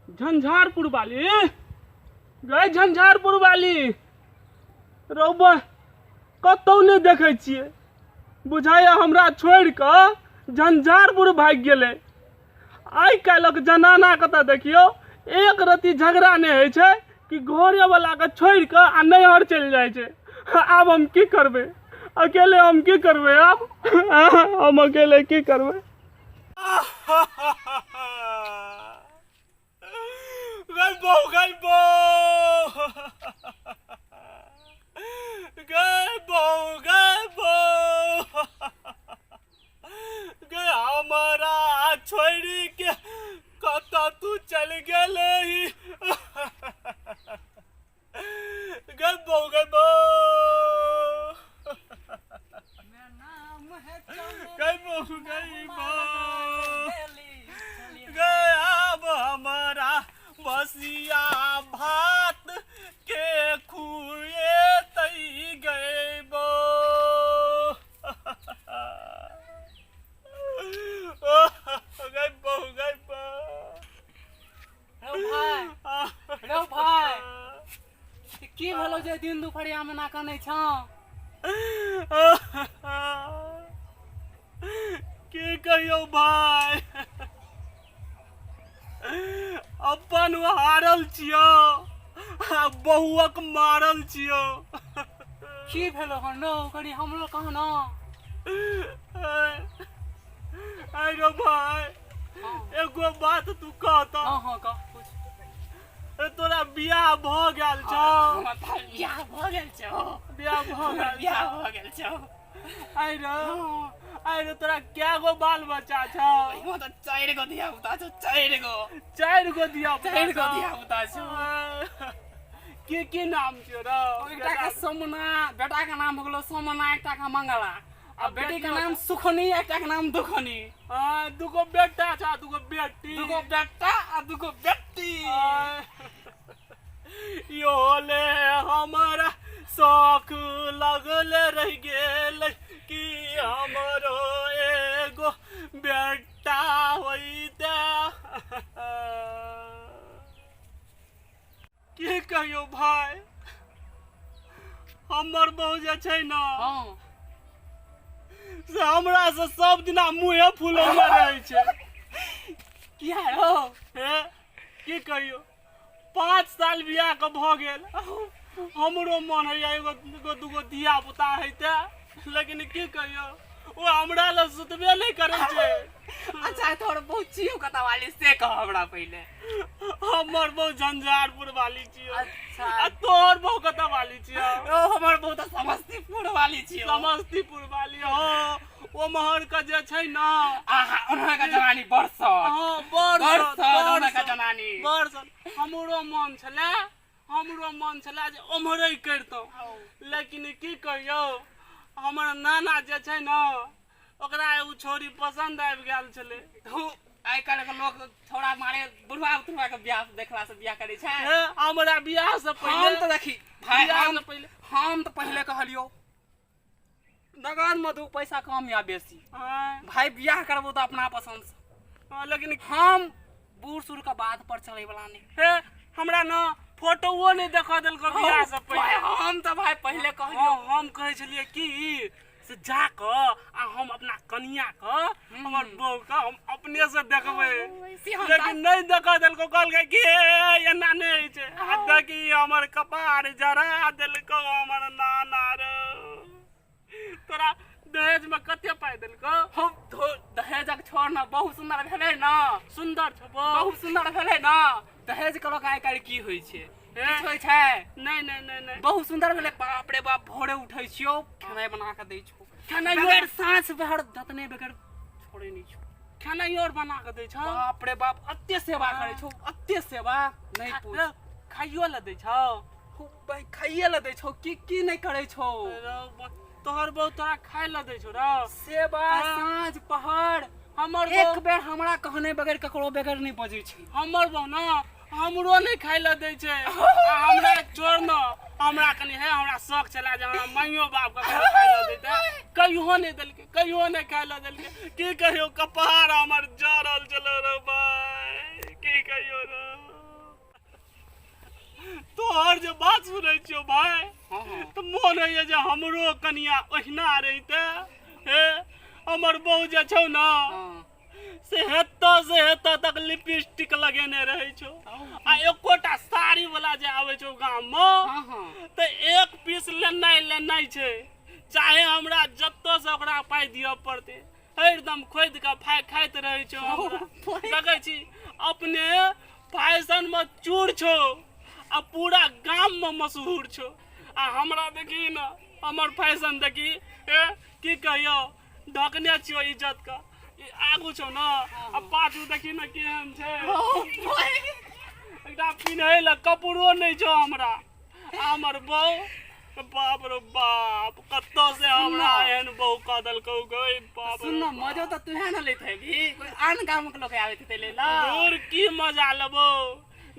झंझारपुर वाली गए झंझारपुर वाली रौबा कतहु नहि देखै छियै बुझाइए हमरा छोड़ि कऽ झंझारपुर भागि गेलै। आइ काल्हिक जनानाके तऽ देखियौ एक रत्ती झगड़ा नहि होइ छै कि घरेवलाके छोड़ि कऽ आ नैहर चलि जाइ छै। आब हम की करबै अकेले, हम की करबै आब, हम अकेले की करबै? गई बहू, गई बहू, गई बहू, गई बहू, गई, हमरा छोड़ि के कतऽ तू चलि गेलही? गई बहू, गई बहू, गई बहू, गई बहू, गए आब हमरा बसिया भात के खुएतै गैबो? गै बहू, गै बहू। रौ भाइ, रौ भाइ, की भेलौ जे दिन दुपहरिया मे ना कनै छौ? की कहियौ भाय, अपन हारल छियौ आ बहुअक मारल छियौ। की भेलौ हन रौ, कनी हमरो कह न। आइ रौ भाय, एगो बात तू कहता? हाँ हाँ, कह पूछ। तोरा बियाह भऽ गेल छौ? हमर तऽ बियाह भऽ गेल छौ। बियाह भऽ गेल? बियाह भऽ गेल छौ। आइ रो, आइ रो, तोरा कै गो बाल बच्चा छौ? ओहिमे तऽ चारि गो धिया पुता छौ, चारि गो। चारि गो धिया पुता? चारि गो धिया पुता छौ। की की नाम छौ रौ? एकटा के सोमना, बेटा के नाम हो गेलो सोमना, एकटा के मंगला आ बेटी के नाम सुखनी, एकटा के नाम दुखनी। हाँ, दूगो बेटा छौ, दूगो बेटी? दूगो बेटा आ दूगो बेटी। यो ले हमरा शौक लगल रह गेल कि हमरो एगो बेटा होइते। की कहियौ भाय, हमर बहू जे छै ने से हमरा से सब दिना मुँहे फुलौने रहै छै। किया रौ? हे, की कहियौ, 5 साल बियाह के भऽ गेल, हमरो मन होइया एगो एगो दूगो धिया पुता हेतै, लेकिन की कहियौ, ओ हमरा लग सुतबे नहि करै छै। अच्छा, तोहर बहुत छियौ कतऽ वाली से कह हमरा पहिले। हमर बहु झंझारपुर वाली छियौ। अच्छा। आ तोहर बहु कतऽ वाली छियौ? ओ हमर बहु तऽ समस्तीपुर वाली छियौ। समस्तीपुर वाली हो, ओमहर के जे छै ने, आहा, ओना के जनानी बड़ सट। हाँ, बड़ बड़ सट, सट बड़ ओना के सट, जनानी बड़ सट। हमरो मन छलै, हमरो मन छलै जे ओम्हरे करितहुँ, लेकिन की कहियौ, हमर नाना जे छै ने, ओकरा एगो छौड़ी पसन्द आबि गेल छलै। धू, आइ काल्हि के लोक छौड़ा मारे बुढ़वा तुढ़वा के बियाह देखला से बियाह करै छै। हे, हमरा बियाह से हम पहिले तऽ देखी भाय, बियाह हम से पहिले हम तऽ पहिले कहलियौ, नगद में दू पैसा कम या बेसी, भाय बियाह करबो तऽ अपना पसंद से। हाँ, लेकिन हम बूढ़ सूढ़ के बात पर चले वाला नहीं। हे, हमरा न फोटोओ नहि देखऽ देलको बियाह से भाय, पहिले। हम तऽ भाय पहिले कहलियौ। हाँ, हम कहै छलियै कि से जा कऽ आ हम अपना कनिया के, हमर बहू के हम अपने से देखबै, से हम लेकिन नहि देखऽ देलको। कहलकै कि हे, एना नहि होइ छै। आ देखी, हमर कपार जरा देलको हमर नाना रे। तोरा दहेज में कते पाइ देलको? हम दहेजक छोड़ न, बहुत सुंदर भेलै न। सुंदर छौ बहू? बहुत सुंदर भेलै न। दहेज के लोक आइ काल्हि की होइ छै? किछु होइ छै? नहि नहि नहि नहि। बहुत सुंदर भेलै। बाप रे बाप, भोरे उठै छियौ, खेनाइ बना कऽ दै छौ। खेनाइयो? बगैर साँझ बहर दतने बगैर छोड़ै नहि छौ। खेनाइयो आर बना कऽ दै छौ? बाप रे बाप, अते सेवा करै छौ, अते सेवा नहि पूछ। खाइयो लए दै छौ? खूब भाइ, खाइए लए दै छौ। की की नहि करै छौ। रौ तोहर बहू तोरा खाइ लए दै छौ रौ? सेवा साँझ पहर। हमर एक बहू बेर हमरा कहने बगैर ककरो बगैर नहि बजै छै। हमर बहू ने हमरो नहि खाइ लए दै छै। आ हमरा छोड़ न, हमरा कनि हे हमरा शौक छलै जे हमरा माइयो बाप के खाइ लए दैतै, कहियो नहि देलकै, कहियो नहि खाइ लए देलकै। की कहियो, कपार हमर जरल छलै रे भाय, की कहियो रे। जे बात सुनै छियौ भाय, हँ हँ तऽ मोन होइए जे हमरो कनिया ओहिना रहिते। हे, हमर बहू जे छौ ने, हँ से हेतऽ से हेतऽ तक लिपस्टिक लगेने रहै छौ, आ एकोटा साड़ी वाला जे आबै छौ गाम मे, हँ हँ तऽ एक पीस लेनाइ लेनाइ छै, चाहे हमरा जतऽ से ओकरा पाइ दिअ पड़तै। हरदम खोदि कऽ फाइ खाइत रहै छौ हमरा। देखै छी, अपने फैशन मे चूर छौ आ पूरा गाम मे मशहूर छौ, आ हमरा देखी ने, हमर फैशन देखी। ए, की कहियौ, ढकने छियौ इज्जत के। ई आगू छौ ने आ पाछू देखी ने केहन छै। एकटा पिन्है लए कपड़ो नहि छौ हमरा, आ हमर बहू, बाप रे बाप, कतऽ से हमरा एहन बहू कऽ देलकौ गै बाप रे। सुन न, मजो तऽ तुहे ने लैत हेबी, कोई आन गामक लोक आबैत हेतै लै ला? दूर, की मजा लेबौ?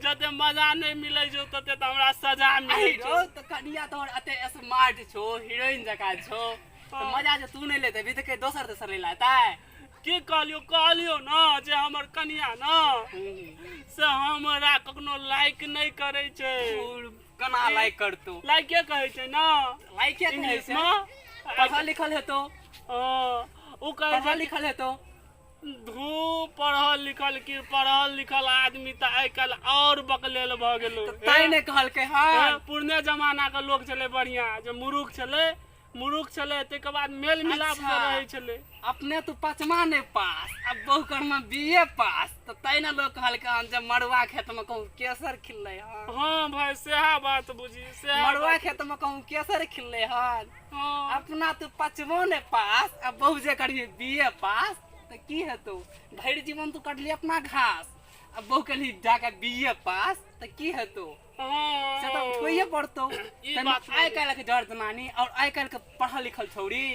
जते मजा नहि मिलै छौ तते तऽ हमरा सजा मिलै आहि छौ। रौ, तऽ कनिया तोहर एते स्मार्ट छौ, हीरोइन जकाँ छौ, तऽ मजा जे तू नहि लैत हेबी तऽ के दोसर तेसर लै लेतै? की कहलियौ? कहलियौ ने जे हमर कनिया ने से हमरा कखनो लाइक नहि करै छै। केना लाइक करतौ? लाइके कहै छै ने? लाइके कहै इंग्लिश छै। मे पढ़ल लिखल हेतौ? हँ, ओ कहै पढ़ल छै लिखल हेतौ? धू, पढ़ल लिखल की? पढ़ल लिखल आदमी तऽ आइ काल्हि आओर बकलेल भऽ गेलो। तऽ तैं नहि कहलकै। हँ, पुरने जमाना के लोक छलै बढ़िया, जे मुरुख छलै, मुरुख छलै, ताहिके बाद मेल मिलाप से रहै छलै। अपने तू पचमा नहि पास आ बहु कर्मा बी ए पास, तऽ तैं ने लोक कहलकै हन जे मड़ुआ खेत मे कहूँ केसर खिललै हन। हँ भाय, सएह बात बुझी, सएह मड़ुआ बात। खेत मे कहूँ केसर खिललै हन। हँ, अपना तू पचमो नहि पास आ बहु जे करिहे बी ए पास, तऽ की हेतौ? भरि जीवन तू कटली अपना घास आ बहु केलही जाके बी ए पास, तऽ की हेतौ? हँ, से तऽ उठबैये पड़तौ। ई ताहिमे बात आइ काल्हिके जर जनानी और आइ काल्हिके पढ़ल लिखल छौरी।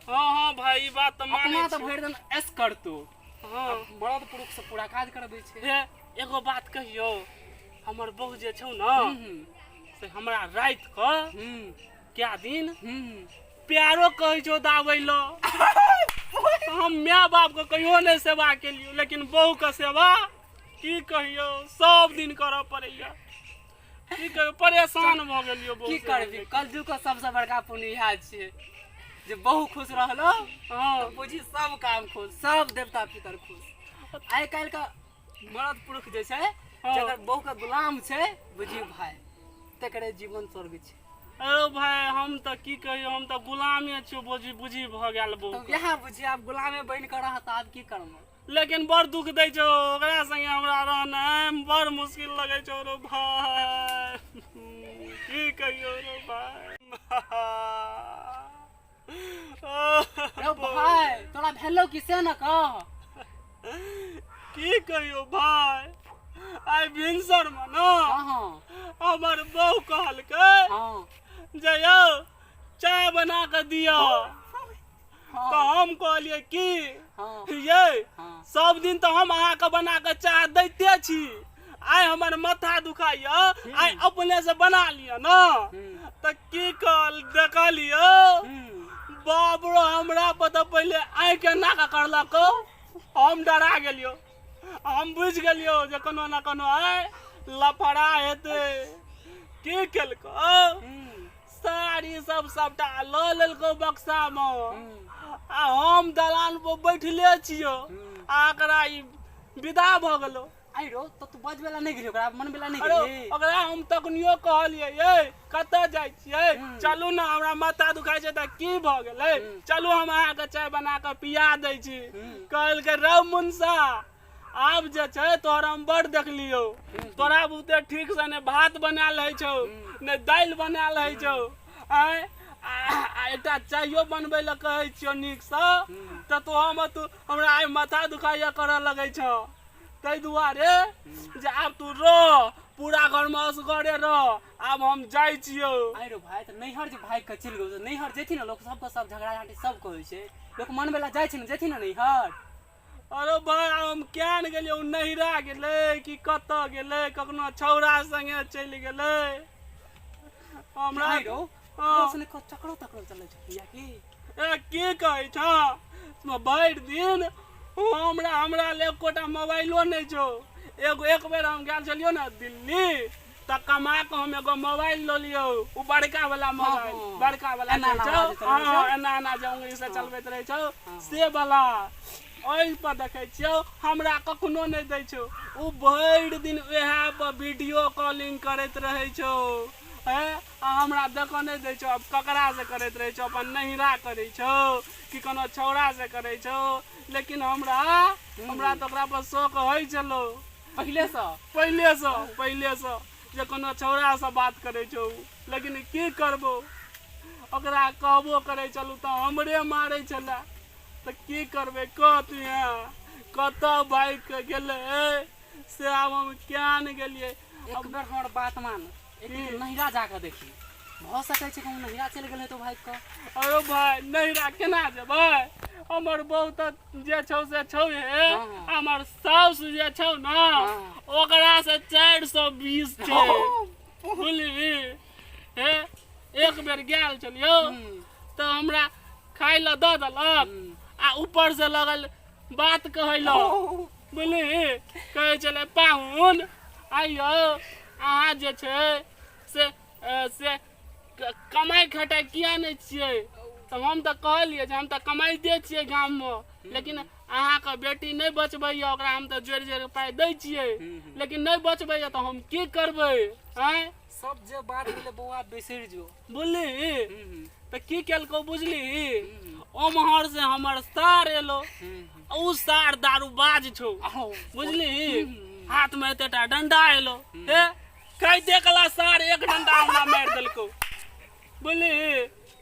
हँ हँ भाय, ई बात तऽ मानै अपना तऽ छी। भरि दिन ऐश करतौ। हँ, मरद पुरुष से पूरा काज करबै छै। हे, एगो बात कहियौ? हमर बहू जे छौ ने, हूँ से हमरा राति कऽ हूँ कए दिन हूँ प्यारो कहै छौ दाबै लऽ। हम माय बाप के कहियो नहि सेवा केलियौ, लेकिन बहू के सेवा की कहियौ, सब दिन करऽ पड़ैया। की कहियौ, परेशान भऽ गेलियौ बहू की से। करबी, कलयुग के सबसे बड़का पुण्य इएह छियै जे बहु खुश रहलो हँ तऽ बुझी सब काम खुश, सब देवता पितर खुश। आइ काल्हि के मरद पुरुष जे छै, जकर बहु के गुलाम छै, बुझी भाय तकरे जीवन स्वर्ग छै। अरे भाय, हम तऽ की कहियौ, हम तऽ गुलामे छियौ, बुझी बुझी भऽ गेल बहू तऽ के। इएह बुझी, आब गुलामे बनि कऽ रह, तऽ आब की करबो? लेकिन बड़ दुख दै छौ, ओकरा संगे हमरा रहनाइ बड़ मुश्किल लगै छौ रो भाय। की कहियौ रो भाय। रौ भाय, तोरा भेलौ कि से न कह। की कहियौ भाय, आइ भिनसर मे ने हँ हँ हमर बहू कहलकै हँ जे यौ चाय बना कऽ दिअ। हँ तऽ हम कहलियै की हँ ये, हँ सब दिन तऽ हम अहाँके बना कऽ चाह दैते छी, आइ हमर माथा दुखाइया, आइ अपने से बना लिअ ने। हूँ तऽ की कहल, देखलियौ, हूँ बाप रो, हमरा पर तऽ पहिले आँखि एना कऽ करलकौ। हम डरा गेलियौ, हम बुझि गेलियौ जे कोनो ने कोनो आइ लफड़ा हेतै। की केलकौ? हूँ साड़ी सब सबटा लऽ लेलकौ बक्सा मे, हूँ आ हम दलान पर बैठले छियौ, हूँ आ एकरा ई विदा भऽ गेलौ। आइ रौ, तऽ तू बजबै ला नहि गेली, ओकरा मनबै ला नहि अरे गेली? ओकरा हम तखनियो कहलियै, ये कतऽ जाइ छियै? हूँ। चलू ने, हमरा माथा दुखाइ छै तऽ की भऽ गेलै? हूँ। चलू, हम अहाँके चाय बना कऽ पिया दै छी। हूँ। कहलकै, रौ मुनसा, आब जे छै तोहर हम बड़ देखलियौ, तोरा बुते ठीक से ने भात बनायल होइ छौ, ने दालि बनायल होइ छौ, आँय, आ आ एकटा चायो बनबै लए कहै छियौ नीकसँ तऽ तू हम तू हमरा आइ माथा दुखाइया करऽ लगै छौ। ताहि दुआरे जे आब तू रह, पूरा घरमे असगरे रह, आब हम जाइ छियौ। आइ रौ भाय, तऽ नैहर जे भागि कऽ चलि गेलौ, तऽ नैहर जेथिन ने लोक सबके, सब झगड़ा झाँटी सबके होइ छै, लोक मनबै लए जाइ छै ने, जेथिन ने नैहर? अरे भाय, आब हम किया ने गेलियै, ओ नैहरा गेलै कि कतऽ गेलै, कखनो छौड़ा संगे चलि गेलै हमरा। आइ रौ, हँ। सुनै चकरो तकरो चलै छै किया की? ए, की कहै छह, भरि दिन हमरा हमरा लए एकोटा मोबाइलो नहि छौ। एगो एक बेर हम गेल छलियौ ने दिल्ली, तऽ कमा कऽ हम एगो मोबाइल लऽ लियौ, ओ बड़का वाला मोबाइल, हँ। बड़का वाला एना जे एना छौ, वाला जे चलबै हँ, छौ। एना एना जे उंगली से चलबैत रहै छौ से वाला। ओहि पर देखै छियौ हमरा कखनो नहि दै छौ, ओ भरि दिन उएह पर वीडियो कॉलिंग करैत रहै छौ। हे, आ हमरा देखऽ नहि दै छौ। आब ककरासँ करैत रहै छौ, अपन नहिरा करै छौ कि कोनो छौड़ासँ करै छौ, लेकिन हमरा हमरा तऽ ओकरा पर शौक होइ छलौ पहिलेसँ, पहिलेसँ, पहिलेसँ जे कोनो छौड़ासँ बात करै छौ। लेकिन की करबौ, ओकरा कहबो करै छलहुँ तऽ हमरे मारै छलै। तऽ की करबै, कह तू, कतऽ भागि कऽ गेलै से आब हम किया नहि गेलियै। एक बेर हमर बात मान, एक दिन नैहरा जाकऽ देखी, भऽ सकै छै कहूँ नैहरा चलि गेल हेतौ भागि कऽ। अरे भाय, नैहरा केना जेबै? हमर बहू तऽ जे छौ से छौ हे, हँ। हमर साउस जे छौ ने, हँ। ओकरा से 420 छै, बुझली? हे, एक बेर गेल छलियौ तऽ हमरा खाय लए दऽ देलक आ ऊपर से लगल बात कहै लए, बुझली? कहै छलै, पाहुन आइयौ, अहाँ जे छै से से कमाइ खटाइ किया नहि छियै? तऽ हम तऽ कहलियै जे हम तऽ कमाइते छियै गाममे, लेकिन अहाँके बेटी नहि बचबैए, ओकरा हम तऽ जोड़ि जोड़ि पाइ दै छियै, लेकिन नहि बचबैए, तऽ हम की करबै? आँय, सब जे बात भेलै बौआ, बिसरि जो, बुझली? तऽ की केलकौ बुझली? ओम्हर से हमर सार एलो, उ सार दारूबाज छौ, बुझली? हाथ में एतेटा डंडा एलो, हे, खाइते कला सार एक डंडा हमरा मारि देलकौ, बुझली?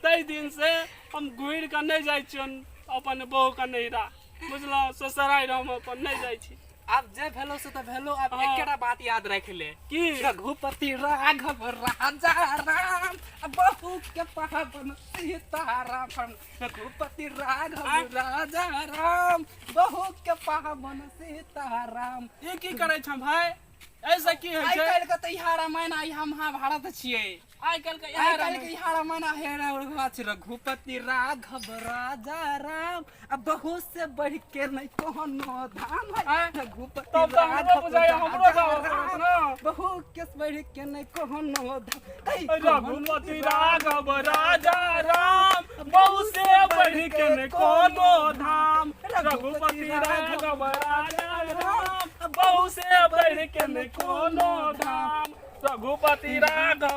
ताहि दिन से हम घुरि कऽ नहि जाइ छियन अपन बहू के नैहरा, बुझलहुँ? ससुरारि हम अपन नहि जाइ छी। आब जे भेलो से तऽ भेलो, आब हँ। एकेटा बात याद राखि ले। की? रघुपति राघव राजा राम, आ बहू के पावन सीताराम। रघुपति राघव आँय? राजा राम, बहू के पावन सीताराम। ई की करै छँ भाय? ऐसे की होइ आइ छै? काल्हि के तऽ इएह रामायण आ इएह महाभारत छियै। आइ काल्हि के आइ इएह काल्हि के रामायण। इएह रामायण आ हे रघुआ छै। रघुपति राघव राजा राम, आ बहु से बढ़ के नहीं कोनो धाम है। आँय? रघुपति तब तऽ हमरो राघव बुझाइए, हमरो राजा जाबऽ पड़त राम, ने। बहु के बढ़ के नहीं कोनो धाम कही। रघुपति राघव राजा राम, बहु से बढ़ के न कोनो धाम। रघुपति राघव राजा राम, बहु से बढ़ के न कोनो धाम। रघुपति राघव।